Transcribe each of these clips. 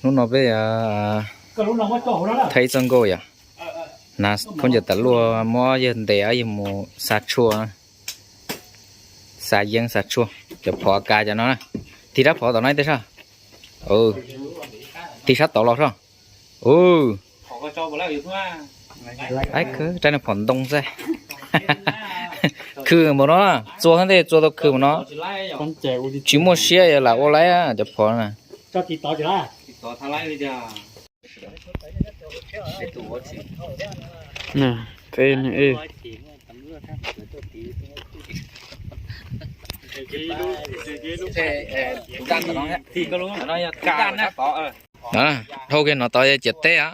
Hnub no peb thaij ib txoj nkauj yom, na phooj ywg tam luaj muab yawg ntes yawg mus xa tshuaj, xa yeeb xa tshuaj, cov phov kav cov no, tig rab phov tom no tej sab, tig sab tod los soj. Rab phom ntoo xwb. Khw npaum no, txua xwb ntej txua tau khw npaum no. Tsis muaj siab lam ua laib cov phom na. Dhau kiag no tod ciam teb os.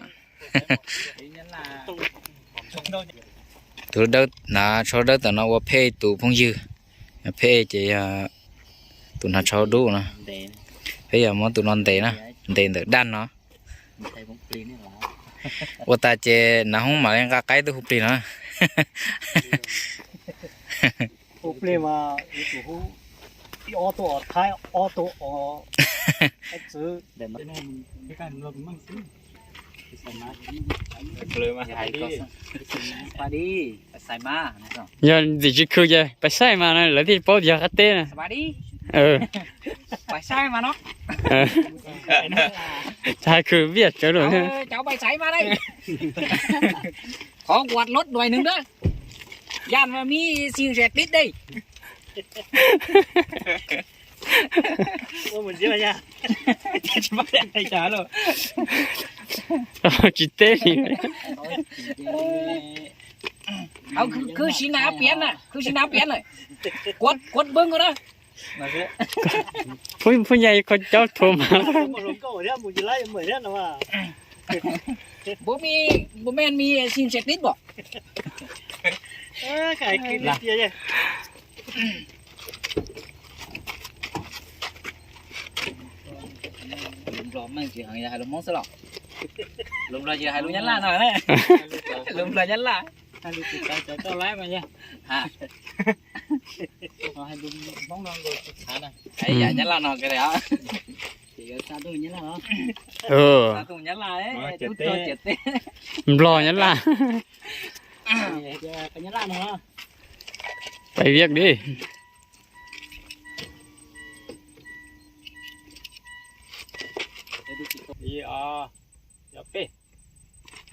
Tus dawb, hnav tsho dawb tam no ua phej tus phooj ywg, phej ces yog tus hnav tsho dub no. Peb yog muab tus no ntes na, ntes ntawm daj no. Ua tas ces hnav hoob mam li nqa qaib tuaj hu plig no. Yog ntxim tsis khw ces pais saib mas lawv thiaj paub yog qab teb na. Tsis hais khw viaj tsawv lawm. Tsis teb li. Khwv siv nav piav na, khwv siv nav piav na. Kuv pheej yog ib qho caub thuav mas. Lus Nplog meej tsis heev yog hais lus Hmoob xwb los? Lus Nplog ces hais lus Nyab Laj no. Lus Nplog Nyab Laj. Hais lus Nyab Laj no. Ces yuav xa tuaj Nyab Laj no. Xa tuaj Nyab Laj, tub rog ciam teb. Nplog Nyab Laj. Pais viaj di.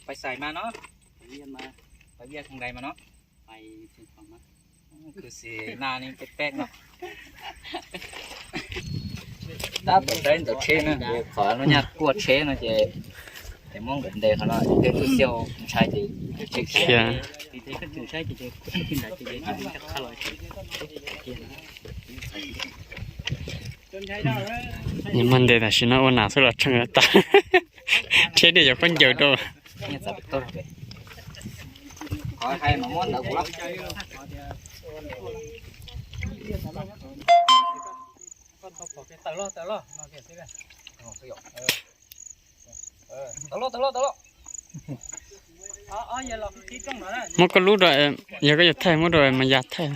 Pais xais mas no. Pais viaj khoom dais mas no. Khwv xim na ne peb peb no. Tab tom saib ntawm tsheb na, qhov lub nyaj kuaj tsheb no ces, ces muab nkawd ntes qhov no, tej tub xyau ntshai ces tsheb khiav. Muab ntes tam sim no ua nas xwb los tshee tas. Tsheb dej yuav khaub ncaws rau. Muab koj lub rau, yog koj yuav thaij muab rau mas yas thaij.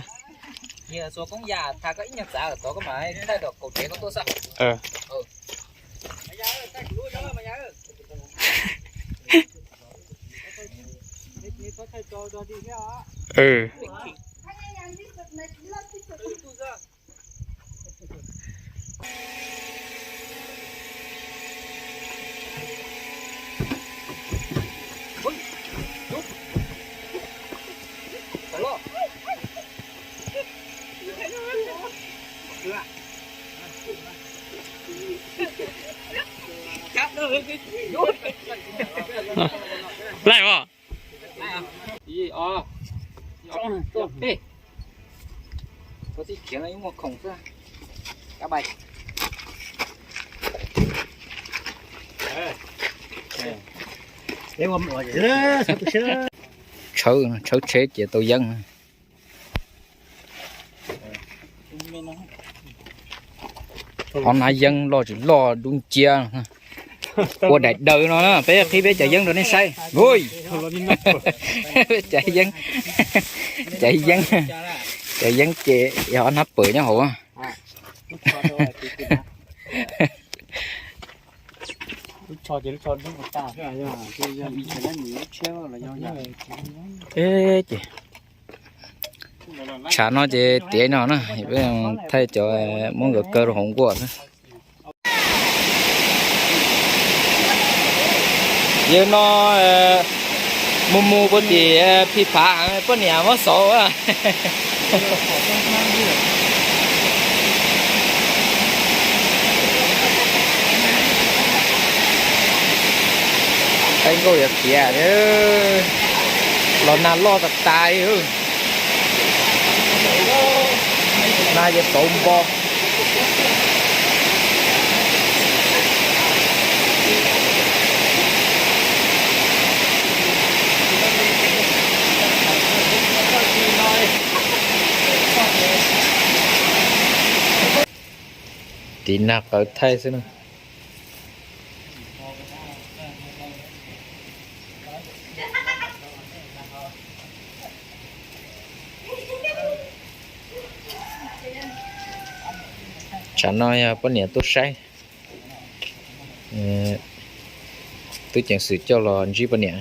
Laij os. Tshawb, tshawb tsheb ces tau yeeb. Qhov hnav yeeb loj tsis loj dub nciab. Ua daim daws no na, peb qhib peb cov yeeb rau nej saib. Peb cov yeeb, cov yeeb, cov yeeb ces yog ob hnab pawg nyob hauv. Eb, ces tshav no ces tiav no na, peb thaij cov Hmoob nkawd kaw rau hauv nkuaj na. Yog no mus mus puag tim Phi Phav poj niam muab xauv. Qaib nkauj yuav khiav, los nag loj tas tas li. Nag yuav txaus npo. Tiv nag qawv thaij xwb na. Tsam no yog poj niam tuaj saib, tub ceev xwm coj los ntsib poj niam.